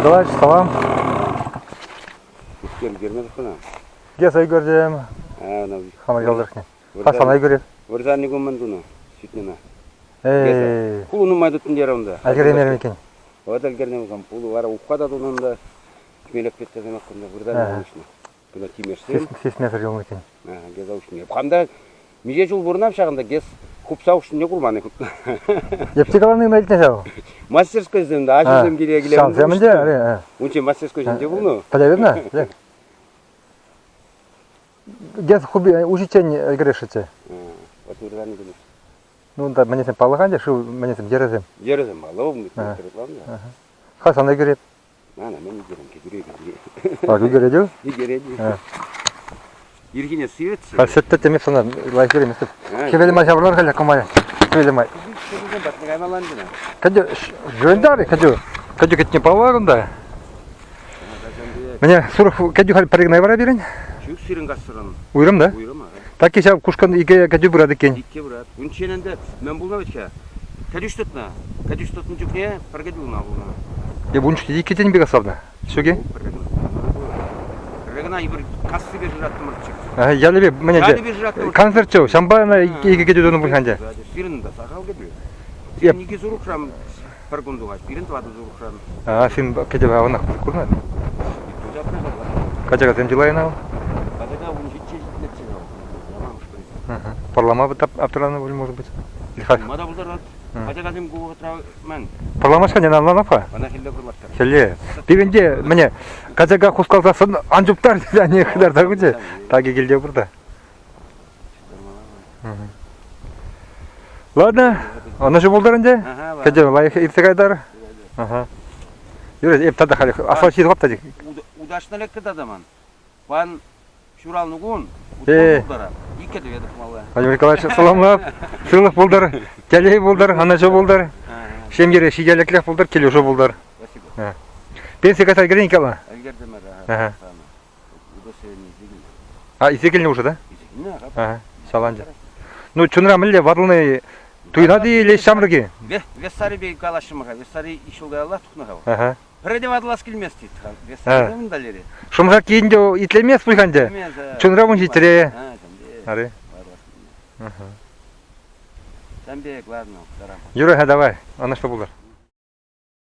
Николаевич, салам. Искер ӳкермесӗр кӑна. Геса ӳкертӗм. Хамӑр ял тӑрӑхне. Хасана ӳкерет. Вырсарникун мӗн тунӑ? Сӳтнӗ Эй. Пулӑ нумай тыттӑн терӗ унта. Ӗлкӗреймерӗм иккен. Вот ӗлкӗрнӗ пулсан пулӑ вара ухха та тунӑ унта. Хмелек петтесем кунта вырсарникун уҫнӑ. Кунта тимешсем. Сисмесӗр юлнӑ иккен. Геза уҫнӑ. Хам та миҫе ҫул пурӑнам ҫакӑнта гез хупса уҫнине курман. Епте калани ӑна илтнӗ ҫав. Мастерскойсем да, аҫусем киле киле. Ҫавсем ӗнтӗ. Унччен мастерскойсенче пулнӑ. Пӗлетӗн-а? Гез хуби уҫиччен ӗлкӗрешшӗччӗ. Вот вырсарни кунӗ. Ну, унта мӗнесем паллӑ-ха ӗнтӗ, шыв мӗнесем, йӗрӗсем. Йӗрӗсем паллӑ, Хасан ӗлкӗрет. Ана, мӗн ӳкерен, кӗтӳре кӗтӳре. А, ӳкерет-и? Ӳкерет. Ирхине сивӗтсе. Халь сӗт темех сана лайӑх ӳкереместӗп. Хӗвел май ҫаврӑнар халь кӑмая. Хӗвел май. Кӗтӳсем патне каймалла ӗнтӗ. Кӗтӳ, жөндарь, кӗтӳ. Кӗтӳ кӗтне паллӑ кунта. Мӗне, сурӑх кӗтӳ халь пӗр кӑна вара пирӗн? Ҫук, сирӗн кассӑран. Уйрӑм, да? Уйрӑм, Таки ҫав кушкӑн икӗ кӗтӳ пырать иккен. Икке пырать. Унччен ӗнтӗ мӗн пулнӑ вӗт-ха? Кӗтӳҫ тытнӑ. Кӗтӳҫ тытнӑ чухне пӗр кӗтӳ кӑна пулнӑ. Эп ун чухне иккӗ тенӗ пек асавнӑ. Ҫук-и? Пӗрре кӑна эпир кассипе шыраттӑмӑрччӗ. Ялӗпе мӗн ӗнтӗ? Концертчӗ, ҫампа ӑна икӗ кӗтӳ тунӑ пуль ӗнтӗ. Сирӗн та сахал кӗтӳ. Сирӗн икӗ сурӑхран пӗр кун тухать, пирӗн тӑватӑ сурӑхран. А, син кӗтӗве аванах курнӑ. Качакасем чылайӑн ав. Качака ун ҫичче ҫитнӗччӗ ав. Пӑрлама аптӑранӑ пуль, может быть. Ма та пултарать. Качакасем ку вӑхӑтра мӗн? Пӑрламасть-ха, не ӑнланап-ха. Ӑна хӗлле пӑрлаттар. Хӗлле. Пирӗнте, мӗне, качака хускалсассӑн ан чуптар, тесе хытарса хучӗ. Так и килте пур та. Ладно, ӑнӑҫу пултӑр ӗнтӗ. Кӗтӗ лайӑх иртсе кайтар. Ага. Юрать, эп тата халь асфальт ҫитсе та. Удачно леккӗ тата ман. Пан ҫуралнӑ кун утма пултарать. Иккӗ тӗве тухмалла. Владимир Николаевич, саламлап. Сывлӑх пултӑр, телей пултӑр, ӑнӑҫу пултӑр. Ҫемьере ҫителӗклех пултӑр, килӗшӳ пултӑр. Спасибо. Пенси кайса ӗлкӗрен Николай? Ӗлкӗртӗмӗр. Ага. Удостоверение илсе А, илсе килнӗ уже, да? Илсе килнӗ, ага. Ага, саланчӗ. Ну, чунра мӗнле ватӑлнӑ туйӑнать-и или ҫамрӑк-и? Вессарипе калаҫрӑм-ха. Вессари ик ҫул каялла тухнӑ-ха вӑл. Ага. Пӗрре те ватӑлас килмест тет. Вессарисем та лере. Шӑмшак ӗнтӗ итлемест пуль-ха ӗнтӗ. Чунра ун ҫитре. Ари. Сан пек, ладно, Юрӗ-ха, давай, ӑнӑҫлӑ пултӑр.